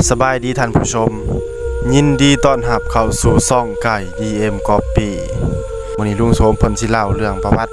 ສະບາຍດີທ່ານຜູ້ຊົມ, ຍິນດີຕ້ອນຮັບເຂົ້າສູ່ຊ່ອງໄກ່ ດີເອັມ ກັອບປີ້. ມື້ນີ້ລຸງໂສມເພິ່ນຊິເລົ່າເລື່ອງປະຫວັດ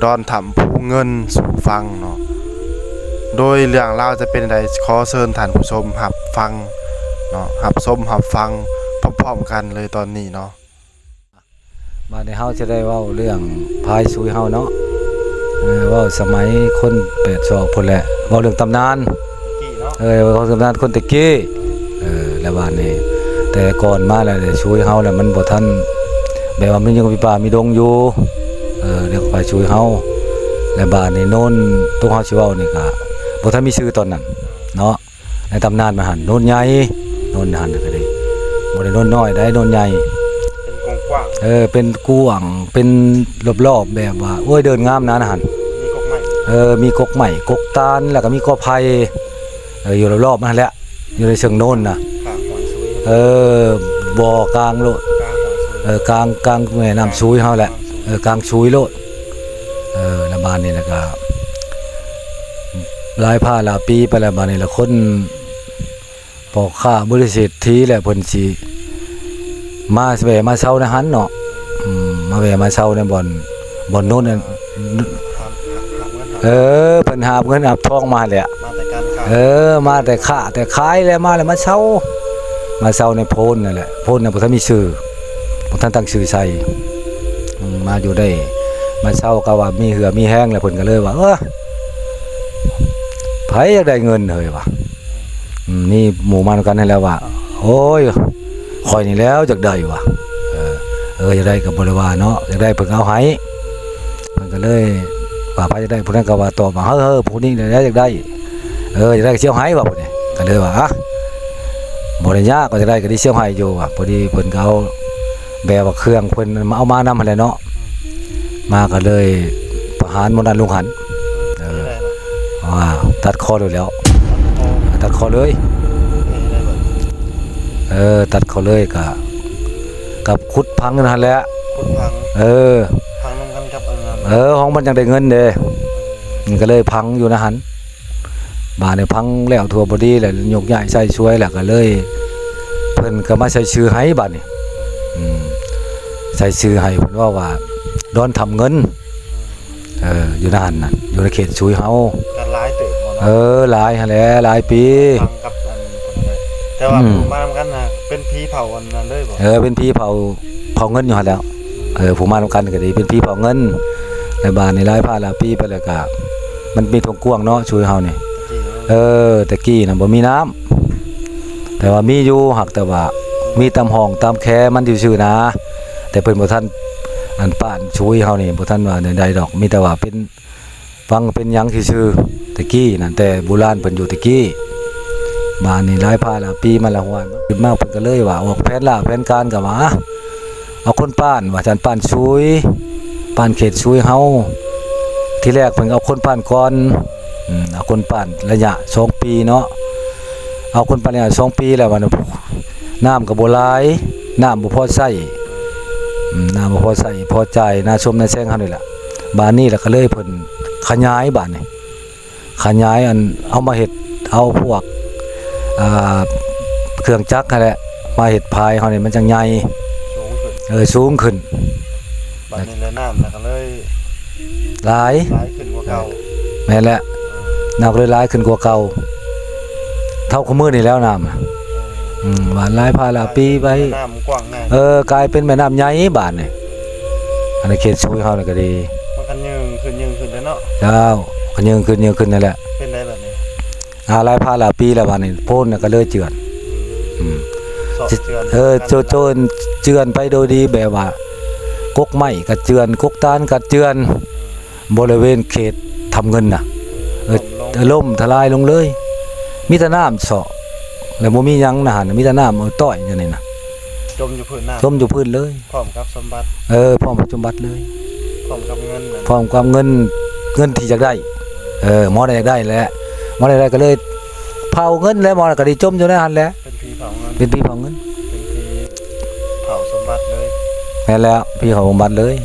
ດອນຖ້ຳພູເງິນສູ່ຟັງເນາະ. ໂດຍເລື່ອງລາວຈະເປັນໃດ, ຂໍເຊີນທ່ານຜູ້ຊົມຮັບຟັງເນາະ, ຮັບຊົມຮັບຟັງພ້ອມໆກັນເລີຍຕອນນີ້ເນາະ. ບາດນີ້ເຮົາຈະໄດ້ເວົ້າເລື່ອງພາຍຊຸຍເຮົາເນາະ, ເອີ ເວົ້າສະໄໝຄົນແປດສອກພຸ້ນແຫຼະ, ເວົ້າເລື່ອງຕຳນານ ເອີ ເວົ້າຕຳນານຄົນແຕ່ກີ້ ເອີ ແລ້ວບາດນີ້ ແຕ່ກ່ອນມາແລ້ວ ຊຸຍເຮົາແລ້ວມັນບໍ່ທັນ ແບບວ່າມີຍັງມີປ່າມີດົງຢູ່ ເອີ ເລື່ອງພາຍຊຸຍເຮົາ. ແລ້ວບາດນີ້ໂນນຕົວເຮົາຊິເວົ້ານີ້ກະບໍ່ທັນມີຊື່ຕອນນັ້ນເນາະ. ໃນຕຳນານມັນຫັ້ນ ໂນນໃຫຍ່ ໂນນຫັ້ນກະດີ ບໍ່ໄດ້ໂນນນ້ອຍໃດ ໂນນໃຫຍ່ ເປັນກວ້າງໆ ເອີ ເປັນກວ້າງ ເປັນລອບໆ ແບບວ່າ ໂອ້ຍ ເດີນງາມນະຫັ້ນ ມີກົກໄມ້ ເອີ ມີກົກໄມ້ ກົກຕານ ແລ້ວກະມີກໍໄຜ່ ເອີ ຢູ່ລອບໆ ມັນຫັ້ນແຫຼະ ຢູ່ໃນເຊີງໂນນນະ ເອີ ບໍ່ກາງໂລດ ກາງຫ້ວຍຊຸຍ ເອີ ກາງ ກາງແມ່ນ້ຳຊຸຍເຮົາແຫຼະ ເອີ ກາງຊຸຍໂລດ. ເອີ ແລ້ວບາດນີ້ແລ້ວກະ ຫຼາຍພາຫຼາຍປີໄປແລ້ວ ບາດນີ້ລະຄົນ ພໍ່ຄ້າບໍລິເສດຖີແຫຼະ ເພິ່ນຊິມາແວ່ມາເຊົາໃນຫັ້ນເນາະ ອືມ ມາແວ່ມາເຊົາໃນບ່ອນ ບ່ອນໂນ້ນນັ້ນ ເອີ ເພິ່ນຫາບເງິນຫາບທອງມາແຫຼະ ມາແຕ່ການຄ້າ ເອີ ມາແຕ່ຄ້າແຕ່ຂາຍແລ້ວ ມາແລ້ວມາເຊົາ ມາເຊົາໃນໂພນນັ້ນແຫຼະ ໂພນນັ້ນບໍ່ທັນມີຊື່ ບໍ່ທັນຕັ້ງຊື່ໃສ່ ອືມ ມາຢູ່ໄດ້ ມາເຊົາກະວ່າມີເຫື່ອມີແຮງແລ້ວ ເພິ່ນກະເລີຍວ່າ ເອີ ໃຜຢາກໄດ້ເງິນເຮີ້ຍວ່າ ອືມ ມີໝູ່ມານຳກັນຫັ້ນແຫຼະວ່າ ໂອ້ຍ ຂ້ອຍນີ້ແຫຼ້ວຢາກໄດ້ວ່າ ເອີ ເອີ ຢາກໄດ້ກະບໍ່ໄດ້ວ່າເນາະ ຢາກໄດ້ເພິ່ນກະເອົາໃຫ້ ເພິ່ນກະເລີຍວ່າ ໃຜຢາກໄດ້ ຜູ້ນັ້ນກະວ່າຕອບວ່າ ເຮີ້ ເຮີ້ ຜູ້ນີ້ແຫຼະຢາກໄດ້ ເອີ ຢາກໄດ້ກະຊິເອົາໃຫ້ວ່າ ຜູ້ນີ້ກະເລີຍວ່າ ອະ ບໍ່ໄດ້ຍາກ ກະຢາກໄດ້ກະຊິເອົາໃຫ້ຢູ່ວ່າ ພໍດີເພິ່ນກະເອົາ ແບບວ່າເຄື່ອງເພິ່ນມາເອົາມານຳຫັ້ນແຫຼະເນາະ ມາກະເລີຍປະຫານໝົດນັ້ນລົງຫັ້ນ ເອີ ເຮັດໄດ້ບໍ່? ວ່າຕັດຄໍໂລດແລ້ວ ຕັດຄໍ ຕັດຄໍເລີຍ ເຮັດໄດ້ບໍ່? ເອີ ຕັດຄໍເລີຍ ກະ ກະຂຸດຝັງຢູ່ຫັ້ນແຫຼະ ຂຸດຝັງ ເອີ ຝັງນຳກັນກັບອັນນັ້ນ ເອີ ຂອງມັນຈັ່ງໄດ້ເງິນເດ້ ມັນກະເລີຍຝັງຢູ່ໃນຫັ້ນ. ບາດນີ້ຝັງແລ້ວທົ່ວພໍດີແລ້ວ ຍົກຍ້າຍໃສ່ຊ່ວຍແລ້ວກະເລີຍ ເພິ່ນກະມາໃສ່ຊື່ໃຫ້ບາດນີ້ ອືມ ໃສ່ຊື່ໃຫ້ ເພິ່ນເວົ້າວ່າ ດອນຖ້ຳເງິນ ເອີ ຢູ່ໃນຫັ້ນນະ ຢູ່ໃນເຂດຊຸຍເຮົາ ກະຫຼາຍເຕີບບໍ່ເນາະ ເອີ ຫຼາຍຫັ້ນແຫຼະ ຫຼາຍປີ ຝັງກັບອັນ ແຕ່ວ່າ ອືມ ຜູ້ມານຳກັນນະ ເປັນຜີເຜົ່າອັນນັ້ນເລີຍບໍ່? ເອີ ເປັນຜີເຜົ່າ ເຜົ່າເງິນຢູ່ຫັ້ນແຫຼ້ວ ເອີ ຜູ້ມານຳກັນກະດີ ເປັນຜີເຜົ່າເງິນ ແລ້ວບາດນີ້ຫຼາຍພາຫຼາຍປີໄປແລ້ວກະ ມັນມີທົ່ງກວ້າງເນາະ ຊຸຍເຮົານີ້ ເອີ ແຕ່ກີ້ນະບໍ່ມີນ້ຳ ແຕ່ວ່າມີຢູ່ ຫາກແຕ່ວ່າມີຕາມຮ່ອງຕາມແຄມັນຊື່ໆນາ ແຕ່ເພິ່ນບໍ່ທັນ ອັນ ປ້ານຊຸຍເຮົານີ້ບໍ່ທັນວ່າແນວໃດດອກ ມີແຕ່ວ່າເປັນ ຝັງເປັນຫຍັງຊື່ໆ ແຕ່ກີ້ນັ້ນ ແຕ່ບູຮານເພິ່ນຢູ່ແຕ່ກີ້ ບາດນີ້ຫຼາຍພາຫຼາຍປີມາລະ ຫ້ວຍ ຂຶ້ນມາເພິ່ນກະເລີຍວ່າ ອອກແຜນລາແຜນການກະວ່າ ເອົາຄົນປ້ານວ່າຊັ້ນ ປ້ານຊຸຍ ປ້ານເຂດຊຸຍເຮົາ ທີແລກເພິ່ນເອົາຄົນປ້ານກ່ອນ ອືມ ເອົາຄົນປ້ານໄລຍະສອງປີເນາະ ເອົາຄົນປ້ານໄລຍະສອງປີແລ້ວ ບາດນີ້ ນ້ຳກະບໍ່ຫຼາຍ ນ້ຳບໍ່ພໍໃຊ້ ອືມ ນ້ຳບໍ່ພໍໃຊ້ ພໍຈ່າຍໜ້າຊົມໜ້າແຊງເຮົານີ້ແຫຼະ ບາດນີ້ລະກະເລີຍເພິ່ນຂະຫຍາຍບາດນີ້ ຂະຫຍາຍອັນເອົາມາເຮັດ ເອົາພວກ ອ່າ ເຄື່ອງຈັກຫັ້ນແຫຼະ ມາເຮັດພາຍເຮົານີ້ມັນຈັ່ງໃຫຍ່ ສູງຂຶ້ນ ເອີ ສູງຂຶ້ນ ບາດນີ້ແຫຼະນ້ຳນະກະເລີຍ ຫຼາຍ ຫຼາຍຂຶ້ນກວ່າເກົ່າ ແມ່ນແຫຼະ ນ້ຳກະເລີຍຫຼາຍຂຶ້ນກວ່າເກົ່າ ເທົ່າຄຸມື້ນີ້ແລ້ວນ້ຳນະ ເອີ ອືມ ບາດຫຼາຍພາຫຼາຍປີໄປ ນ້ຳກວ້າງໃຫຍ່ ເອີ ກາຍເປັນແມ່ນ້ຳໃຫຍ່ບາດນີ້ ອັນໃນເຂດຊຸຍເຮົານີ້ກະດີ ມັນກະຍື່ງຂຶ້ນຍື່ງຂຶ້ນແລ້ວເນາະ ເຈົ້າ ກະຍື່ງຂຶ້ນຍື່ງຂຶ້ນນັ້ນແຫຼະ ເປັນໄດບາດນີ້ ອາ ຫຼາຍພາຫຼາຍປີແລ້ວບາດນີ້ ໂພນນະກະເລີຍເຈື່ອນ ອືມ ເຈື່ອນ ເອີ ໂຈນເຈື່ອນໄປໂດຍດີ ແບບວ່າ ກົກໄມ້ກະເຈື່ອນ ກົກຕານກະເຈື່ອນ ບໍລິເວນເຂດຖ້ຳເງິນນະ ເອີ ລົ້ມລົງ ເອີ ລົ້ມທະລາຍລົງເລີຍ ມີແຕ່ນ້ຳເຊາະ ແລະບໍ່ມີຫຍັງນະຫັ້ນ ມີແຕ່ນ້ຳເອົາຕ້ອຍຢູ່ນີ້ນະ ຈົມຢູ່ພື້ນນ້ຳ ຈົມຢູ່ພື້ນເລີຍ ພ້ອມກັບສົມບັດ ເອີ ພ້ອມກັບສົມບັດເລີຍ ພ້ອມກັບເງິນ ພ້ອມກັບເງິນ ເງິນທີ່ຢາກໄດ້ ເອີ ໝໍໄດ້ຢາກໄດ້ແຫຼະ ໝໍໄດ້ຢາກໄດ້ກະເລີຍເຜົາເງິນແຫຼະ ໝໍກະໄດ້ຈົມຢູ່ໃນຫັ້ນແຫຼະ ເປັນຜີເຜົາເງິນ ເປັນຜີເຜົາເງິນ ເປັນຜີເຜົາສົມບັດເລີຍ ແມ່ນແລ້ວ ຜີເຜົາສົມບັດເລີຍ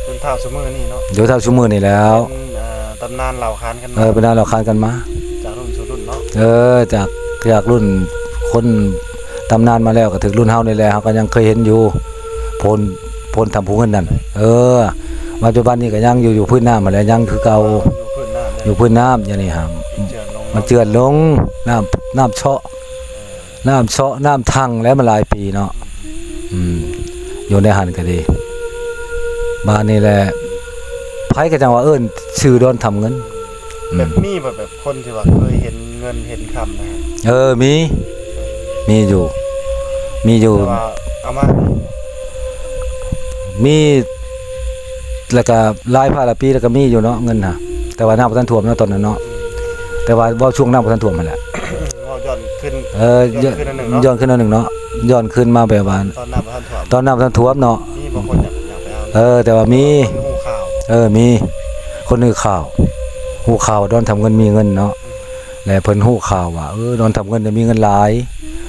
ຈົນເທົ່າຊຸມື້ນີ້ເນາະ ຈົນເທົ່າຊຸມື້ນີ້ແລ້ວ ເປັນ ເອີ ຕຳນານເລົ່າຂານກັນມາ ເອີ ເປັນຕຳນານເລົ່າຂານກັນມາ ຈາກລຸ້ນສູ່ລຸ້ນເນາະ ເອີ ຈາກ ຈາກລຸ້ນ ຄົນຕຳນານມາແລ້ວ ກໍຖືກລຸ້ນເຮົານີ້ແຫຼະ ເຮົາກໍຍັງເຄີຍເຫັນຢູ່ ໂພນ ໂພນຖ້ຳພູເງິນນັ້ນ. ເອີ ປັດຈຸບັນນີ້ກໍຍັງຢູ່ ຢູ່ພື້ນນ້ຳຫັ້ນແຫຼະ ຍັງຄືເກົ່າ ຢູ່ພື້ນນ້ຳ ຢູ່ພື້ນນ້ຳ ດຽວນີ້ຫາ ມັນເຈື່ອນລົງ ມັນເຈື່ອນລົງ ນ້ຳ ນ້ຳເຊາະ ນ້ຳເຊາະ ນ້ຳທັງແລ້ວ ມັນຫຼາຍປີເນາະ. ອືມ ຢູ່ໃນຫັ້ນກໍດີ ບາດນີ້ແຫຼະ ໃຜກໍຈັ່ງວ່າເອີ້ນຊື່ດອນຖ້ຳເງິນ. ອືມ ແບບມີບໍ່ ແບບຄົນທີ່ວ່າເຄີຍເຫັນເງິນເຫັນຄຳນະ? ເອີ ມີ ມີຢູ່ ມີຢູ່ ແຕ່ວ່າເອົາມາ ມີ ແລ້ວກໍຫຼາຍພາລະປີແລ້ວກໍມີຢູ່ເນາະ ເງິນນະ ແຕ່ວ່ານ້ຳບໍ່ທັນຖ້ວມເນາະຕອນນັ້ນເນາະ. ອືມ ແຕ່ວ່າເວົ້າຊ່ວງນ້ຳບໍ່ທັນຖ້ວມຫັ້ນແຫຼະ ເວົ້າຍ້ອນຂຶ້ນ ເອີ ຍ້ອນ ຍ້ອນ ຂຶ້ນໜ້ອຍໜຶ່ງເນາະ ຍ້ອນຂຶ້ນໜ້ອຍໜຶ່ງເນາະ ຍ້ອນຂຶ້ນມາແບບວ່າ ຕອນນ້ຳບໍ່ທັນຖ້ວມ ຕອນນ້ຳບໍ່ທັນຖ້ວມເນາະ. ມີບໍ່ຄົນຢາກ ຢາກໄປເອົາ? ເອີ ແຕ່ວ່າມີ ມີຄົນຮູ້ຂ່າວ ເອີ ມີຄົນຮູ້ຂ່າວ ຮູ້ຂ່າວວ່າດອນຖ້ຳເງິນມີເງິນເນາະ. ອືມ ແລະເພິ່ນຮູ້ຂ່າວວ່າ ເອີ ດອນຖ້ຳເງິນນີ້ມີເງິນຫຼາຍ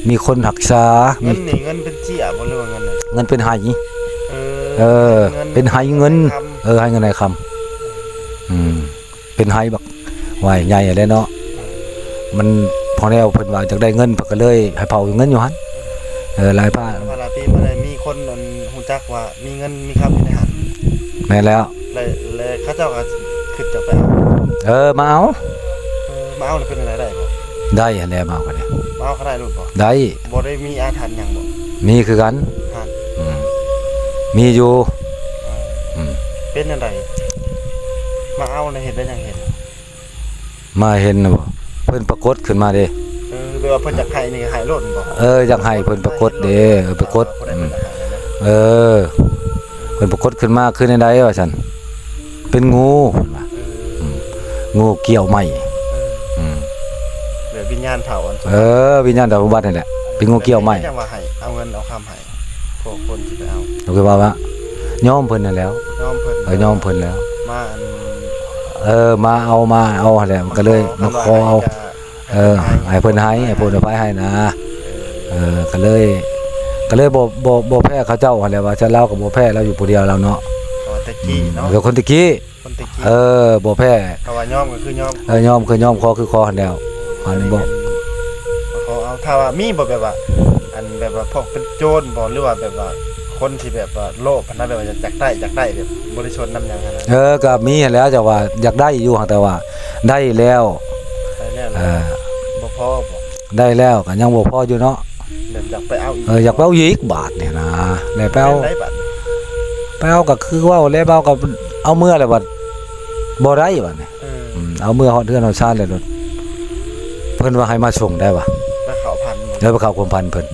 ມີຄົນຮັກສາ ເງິນນີ້ເງິນເປັນເຈ້ຍບໍ່ ຫຼືວ່າເງິນ ເງິນເປັນໄຫ? ເອີ ເອີ ເປັນໄຫເງິນ ເປັນໄຫຄຳ ເອີ ໄຫເງິນໄຫຄຳ. ອືມ ເປັນໄຫບັກ ໄຫໃຫຍ່ຫັ້ນແຫຼະເນາະ. ມັນພໍແນວເພິ່ນວ່າຢາກໄດ້ເງິນ ເພິ່ນກໍເລີຍໃຫ້ເຝົ້າເງິນຢູ່ຫັ້ນ. ເອີ ຫຼາຍພາ ພາລະປີມາໄດ້ມີຄົນອັນຮູ້ຈັກວ່າມີເງິນມີຄຳຢູ່ໃນຫັ້ນ. ແມ່ນແລ້ວ ແລະ ແລະເຂົາເຈົ້າກໍຄິດຈະໄປເອົາ. ເອີ ມາເອົາ ເອີ ມາເອົາແລ້ວເປັນຈັ່ງໃດ ໄດ້ບໍ່? ໄດ້ຫັ້ນແຫຼະ ມາເອົາກໍໄດ້ ມາເອົາກໍໄດ້ໂລດບໍ່? ໄດ້ ບໍ່ໄດ້ມີອາຖັນຫຍັງບໍ່? ມີຄືກັນ ອືມ ມີຢູ່. ເອີ ອືມ ເປັນຈັ່ງໃດ ມາເອົາແລ້ວເຮັດໄດ້ຫຍັງ ເຫັນ ມາເຫັນນະບໍ່ ເພິ່ນປາກົດຂຶ້ນມາເດ້. ເອີ ແບບວ່າເພິ່ນຢາກໃຫ້ນີ້ໃຫ້ໂລດແມ່ນບໍ່? ເອີ ຢາກໃຫ້ເພິ່ນປາກົດເດ້ ເອີ ປາກົດ ເອີ ເພິ່ນປາກົດຂຶ້ນມາຄືແນວໃດວ່າຊັ້ນ ເປັນງູ ເພິ່ນວ່າ ເອີ ອືມ ງູກ່ຽວໄມ້ ເອີ ອືມ ແບບວິນຍານເຖົ້າອັນ ເອີ ວິນຍານເຖົ້າສົມບັດນີ້ແຫຼະ ເປັນງູກ່ຽວໄມ້ ຈັ່ງວ່າໃຫ້ເອົາເງິນເອົາຄຳໃຫ້ ພວກຄົນທີ່ໄປເອົາ ກໍຄືວ່າ ວ່າຍອມເພິ່ນນັ້ນແຫຼ້ວ ຍອມເພິ່ນ ເອີ ຍອມເພິ່ນແລ້ວ ມາອັນ ເອີ ມາເອົາ ມາເອົາຫັ້ນແຫຼະ ມັນກໍເລີຍມາຂໍເອົາ ເອີ ໃຫ້ເພິ່ນໃຫ້ ໃຫ້ເພິ່ນອະໄພໃຫ້ນະ ເອີ ກໍເລີຍ ກໍເລີຍບໍ່ ບໍ່ ບໍ່ແພ້ເຂົາເຈົ້າຫັ້ນແຫຼະ ວ່າຊັ້ນ ລາວກໍບໍ່ແພ້ລາວຢູ່ຜູ້ດຽວລາວເນາະ ເອີ ແຕ່ກີ້ເນາະ ເອີ ຄົນແຕ່ກີ້ ຄົນແຕ່ກີ້ ເອີ ບໍ່ແພ້ ຖ້າວ່າຍອມກໍຄືຍອມ ເອີ ຍອມຄືຍອມ ຂໍຄືຂໍຫັ້ນແຫຼ້ວ ອັນນີ້ບໍ່ ຂໍເອົາ ຖ້າວ່າມີບໍ່ ແບບວ່າ ອັນແບບວ່າພວກເປັນໂຈນບໍ່ ຫຼືວ່າແບບວ່າຄົນທີ່ແບບວ່າໂລບຫັ້ນນະ ແບບວ່າຢາກໄດ້ ຢາກໄດ້ແບບບໍ່ໄດ້ຊົນນຳຫຍັງຫັ້ນນະ ເອີ ກໍມີຫັ້ນແຫຼ້ວ ແຕ່ວ່າຢາກໄດ້ຢູ່ ຫາກແຕ່ວ່າໄດ້ແລ້ວ ໄດ້ແລ້ວ ເອີ ບໍ່ພໍບໍ່? ໄດ້ແລ້ວກໍຍັງບໍ່ພໍຢູ່ເນາະ ແບບຢາກໄປເອົາອີກ ເອີ ຢາກໄປເອົາອີກບາດນີ້ນະ ແລ້ວໄປເອົາ ໄປເອົາ ໄປເອົາກໍຄືເວົ້າແລ້ວ ເອົາກໍເອົາເມືອແລ້ວບັດບໍ່ໄດ້ບັດນີ້ ເອີ ອືມ ເອົາເມືອຮອດເຮືອນຮອດຊານແລ້ວໂລດ ເພິ່ນວ່າໃຫ້ມາສົ່ງໄດ້ວ່າ ໄປເຂົ້າພັນ ແລ້ວໄປເຂົ້າຄວາມພັນເພິ່ນ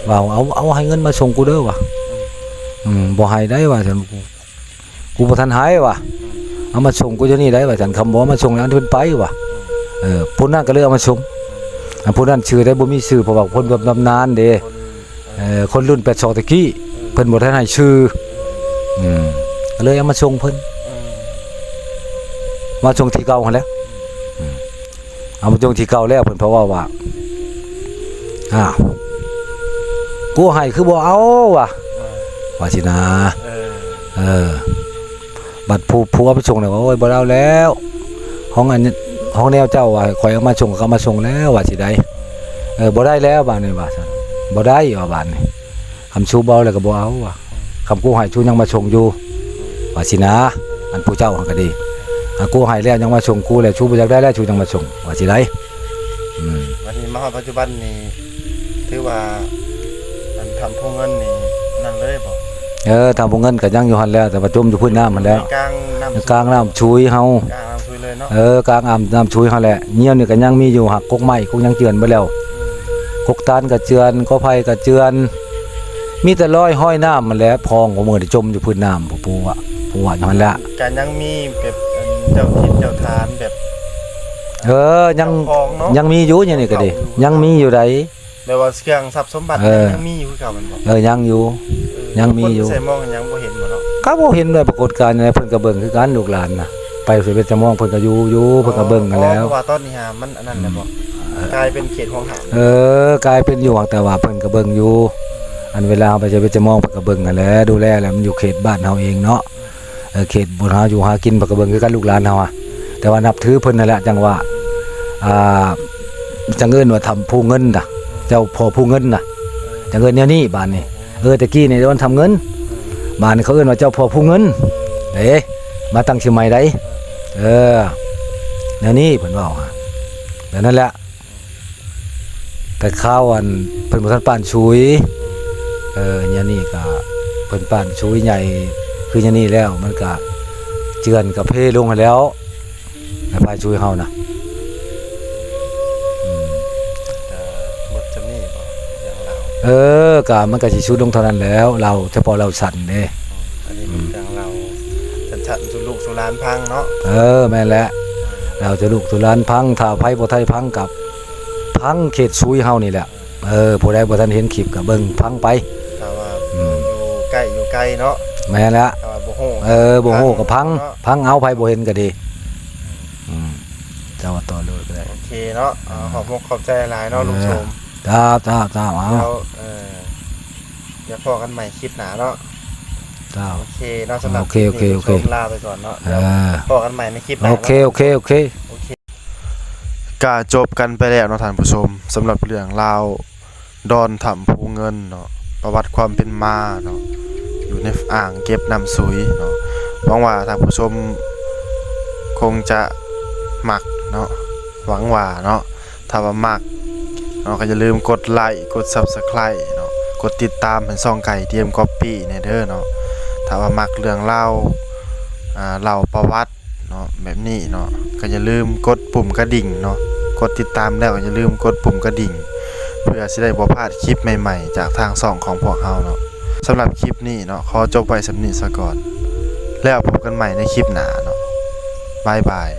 ວ່າເອົາ ເອົາໃຫ້ເງິນມາສົ່ງກູເດີວ່າ ອືມ ອືມ ບໍ່ໃຫ້ໄດ້ວ່າຊັ້ນ ກູບໍ່ທັນໃຫ້ວ່າ ອືມ ເອົາມາສົ່ງກູຢູ່ນີ້ໄດ້ວ່າຊັ້ນ ຄັນບໍ່ມາສົ່ງແລ້ວເພິ່ນໄປວ່າ ອືມ ເອີ ຜູ້ນັ້ນກໍເລີຍເອົາມາສົ່ງ ອືມ ອັນຜູ້ນັ້ນຊື່ໄດ້ບໍ່ມີຊື່ ເພາະວ່າຄົນບຳນານເດ້ ຄົນ ເອີ ຄົນລຸ້ນແປດສອງແຕ່ກີ້ ເອີ ເພິ່ນບໍ່ທັນໃຫ້ຊື່ ອືມ ກໍເລີຍເອົາມາສົ່ງເພິ່ນ ອືມ ມາສົ່ງທີ່ເກົ່າຫັ້ນແຫຼະ ອືມ ເອົາມາສົ່ງທີ່ເກົ່າແລ້ວ ເພິ່ນເວົ້າວ່າ ອ້າວ ກູໃຫ້ຄືບໍ່ເອົາວ່າ ເອີ ວ່າຊີ້ນະ ເອີ ເອີ ບັດຜູ້ ຜູ້ເອົາໄປສົ່ງແລ້ວວ່າ ໂອ້ຍ ບໍ່ໄດ້ເອົາແລ້ວ ຂອງອັນ ຂອງແນວເຈົ້າວ່າ ຂ້ອຍເອົາມາສົ່ງ ກໍເອົາມາສົ່ງແລ້ວວ່າຊີ້ໃດ ເອີ ບໍ່ໄດ້ແລ້ວບາດນີ້ວ່າຊັ້ນ ບໍ່ໄດ້ວ່າບາດນີ້ ຄັນຊູບໍ່ເອົາແລ້ວກໍບໍ່ເອົາວ່າ ຄັນກູໃຫ້ຊູຍັງມາສົ່ງຢູ່ ວ່າຊີ້ນະ ອັນຜູ້ເຈົ້າຫັ້ນກໍດີ ອັນກູໃຫ້ແລ້ວຍັງມາສົ່ງກູແລ້ວ ຊູບໍ່ຢາກໄດ້ແລ້ວ ຊູຍັງມາສົ່ງ ວ່າຊີ້ໃດ ອືມ ບັດນີ້ມາຮອດປັດຈຸບັນນີ້ ຖືວ່າ ອັນຖ້ຳພູເງິນນີ້ນັ້ນເລີຍບໍ່? ເອີ ຖ້ຳພູເງິນກໍຍັງຢູ່ຫັ້ນແຫຼະ ແຕ່ວ່າຈົມຢູ່ພື້ນນ້ຳຫັ້ນແຫຼະ ກາງນ້ຳ ກາງນ້ຳຊຸຍເຮົາ ກາງນ້ຳຊຸຍເລີຍເນາະ ເອີ ກາງນ້ຳ ນ້ຳຊຸຍເຮົາແຫຼະ ຍຽວນີ້ກໍຍັງມີຢູ່ ຫາກກົກໄມ້ກົກຫຍັງເຈື່ອນເບິດແລ້ວ ອືມ ກົກຕານກໍເຈື່ອນ ກໍໄຜ່ກໍເຈື່ອນ ມີແຕ່ລອຍຫ້ອຍນ້ຳຫັ້ນແຫຼະ ພອງຂອງມື້ນີ້ຈົມຢູ່ພື້ນນ້ຳ ຜູ້ ຜູ້ວ່າ ຜູ້ວ່າຢູ່ຫັ້ນແຫຼະ ກໍຍັງມີແບບ ອັນ ເຈົ້າຖິ່ນເຈົ້າຖານແບບ ເອີ ຍັງ ເຈົ້າຂອງເນາະ ຍັງມີຢູ່ ຍາມນີ້ກໍດີ ຍັງມີຢູ່ໃດ ແບບວ່າເຄື່ອງຊັບສົມບັດ ເອີ ຍັງມີຢູ່ຄືເກົ່າແມ່ນບໍ່? ເອີ ຍັງຢູ່ ເອີ ຍັງມີຢູ່ ຄົນໃສ່ມອງຍັງບໍ່ເຫັນບໍ່ເນາະ? ກໍບໍ່ເຫັນດ້ວຍປາກົດການຫຍັງ ເພິ່ນກໍເບິ່ງຄືກັນ ລູກຫຼານນະ ໄປເສຍເວດຈະມອງ ເພິ່ນກໍຢູ່ ຢູ່ ເພິ່ນກໍເບິ່ງຫັ້ນແຫຼ້ວ ເພາະວ່າຕອນນີ້ຫາມັນອັນນັ້ນແລ້ວບໍ່? ອືມ ເອີ ກາຍເປັນເຂດຫວງຫ້າມ ເອີ ກາຍເປັນຢູ່ ຫາກແຕ່ວ່າເພິ່ນກໍເບິ່ງຢູ່ ອັນເວລາເຮົາໄປໃຊ້ເວດຈະມອງ ເພິ່ນກໍເບິ່ງຫັ້ນແຫຼະ ດູແລແຫຼະ ມັນຢູ່ເຂດບ້ານເຮົາເອງເນາະ ເອີ ເຂດບ່ອນເຮົາຢູ່ຫາກິນ ເພິ່ນກໍເບິ່ງຄືກັນ ລູກຫຼານເຮົາອະ ແຕ່ວ່ານັບຖືເພິ່ນຫັ້ນແຫຼະ ຈັ່ງວ່າ ອ່າ ຈັ່ງເອີ້ນວ່າຖ້ຳພູເງິນນະ ເຈົ້າພໍ່ພູເງິນນະ ຈັ່ງເອີ້ນແນວນີ້ບາດນີ້. ເອີ ແຕ່ກີ້ນີ້ເອີ້ນທຳເງິນ ບາດນີ້ເຂົາເອີ້ນວ່າເຈົ້າພໍ່ພູເງິນເດ້ ມາຕັ້ງຊື່ໃໝ່ໃດ. ເອີ ແນວນີ້ເພິ່ນເວົ້າຫາ ແບບນັ້ນແຫຼະ. ແຕ່ຄາວອັນເພິ່ນບໍ່ທັນປານຊຸຍ ເອີ ຍານີ້ກະເພິ່ນປານຊຸຍໃຫຍ່ຄືຍານີ້ແລ້ວ ມັນກະເຈື່ອນກະເພລົງຫັ້ນແລ້ວ ໃນພາຍຊຸຍເຮົານະ. ອືມ ກະໝົດສ່ຳນີ້ບໍ ເລື່ອງລາວ? ເອີ ກະມັນກະຊິສຸດລົງເທົ່ານັ້ນແລ້ວ ລາວ ສະເພາະລາວສັ້ນເດ້. ອືມ ອັນນີ້ເປັນເລື່ອງລາວສັ້ນໆສູ່ລູກສູ່ຫຼານຟັງເນາະ. ເອີ ແມ່ນແຫຼະ ລາວສູ່ລູກສູ່ຫຼານຟັງ ຖ້າໃຜບໍ່ໄດ້ຟັງກະ ພັງເຂດຊຸຍເຮົານີ້ແຫຼະ. ເອີ ຜູ້ໃດບໍ່ທັນເຫັນຄລິບກະເບິ່ງພັງໄປ ຖ້າວ່າ ອືມ ຢູ່ໃກ້ຢູ່ໄກເນາະ. ແມ່ນແຫຼະ ຖ້າວ່າບໍ່ຮູ້ ເອີ ບໍ່ຮູ້ກະພັງ ເນາະ ພັງເອົາ ໃຜບໍ່ເຫັນກະດີ. ອືມ ເຈົ້າວ່າຕໍ່ເລີຍກະໄດ້ ໂອເຄເນາະ. ເອີ ຂອບອົກຂອບໃຈຫຼາຍເນາະ ເອີ ລຸງສົມ. ເຈົ້າ ເຈົ້າ ເຈົ້າ ເອົາ ແລ້ວ ເອີ ດຽວພໍ້ກັນໃໝ່ຄລິບໜ້າເນາະ. ເຈົ້າ ໂອເຄເນາະ ສຳລັບ ໂອເຄ ຄລິບນີ້ ໂອເຄ ໂອເຄ ລຸງສົມລາໄປກ່ອນເນາະ. ເອີ ດຽວພໍ້ກັນໃໝ່ໃນຄລິບໜ້າເນາະ. ໂອເຄ ໂອເຄ ໂອເຄ ໂອເຄ. ກະຈົບກັນໄປແລ້ວເນາະທ່ານຜູ້ຊົມ ສຳລັບເລື່ອງລາວດອນຖ້ຳພູເງິນເນາະ ປະຫວັດຄວາມເປັນມາເນາະ ຢູ່ໃນອ່າງເກັບນ້ຳຊຸຍເນາະ. ຫວັງວ່າທ່ານຜູ້ຊົມຄົງຈະມັກເນາະ ຫວັງວ່າເນາະ. ຖ້າວ່າມັກເນາະ ກະຢ່າລືມກົດໄລ ກົດ Subscribe ເນາະ ກົດຕິດຕາມໃຫ້ຊ່ອງໄກ່ ທີເອັມ Copy ແດ່ເດີເນາະ. ຖ້າວ່າມັກເລື່ອງລາວ ອ່າ ເລົ່າປະຫວັດ ເນາະ ແບບນີ້ເນາະ ກະຢ່າລືມກົດປຸ່ມກະດິ່ງເນາະ ກົດຕິດຕາມແລ້ວກະຢ່າລືມກົດປຸ່ມກະດິ່ງ ເພື່ອຊິໄດ້ບໍ່ພາດຄລິບໃໝ່ໆ ຈາກທາງຊ່ອງຂອງພວກເຮົາເນາະ. ສຳລັບຄລິບນີ້ເນາະ ຂໍຈົບໄວ້ສ່ຳນີ້ສາກ່ອນ ແລ້ວພົບກັນໃໝ່ໃນຄລິບໜ້າເນາະ. ບາຍບາຍ.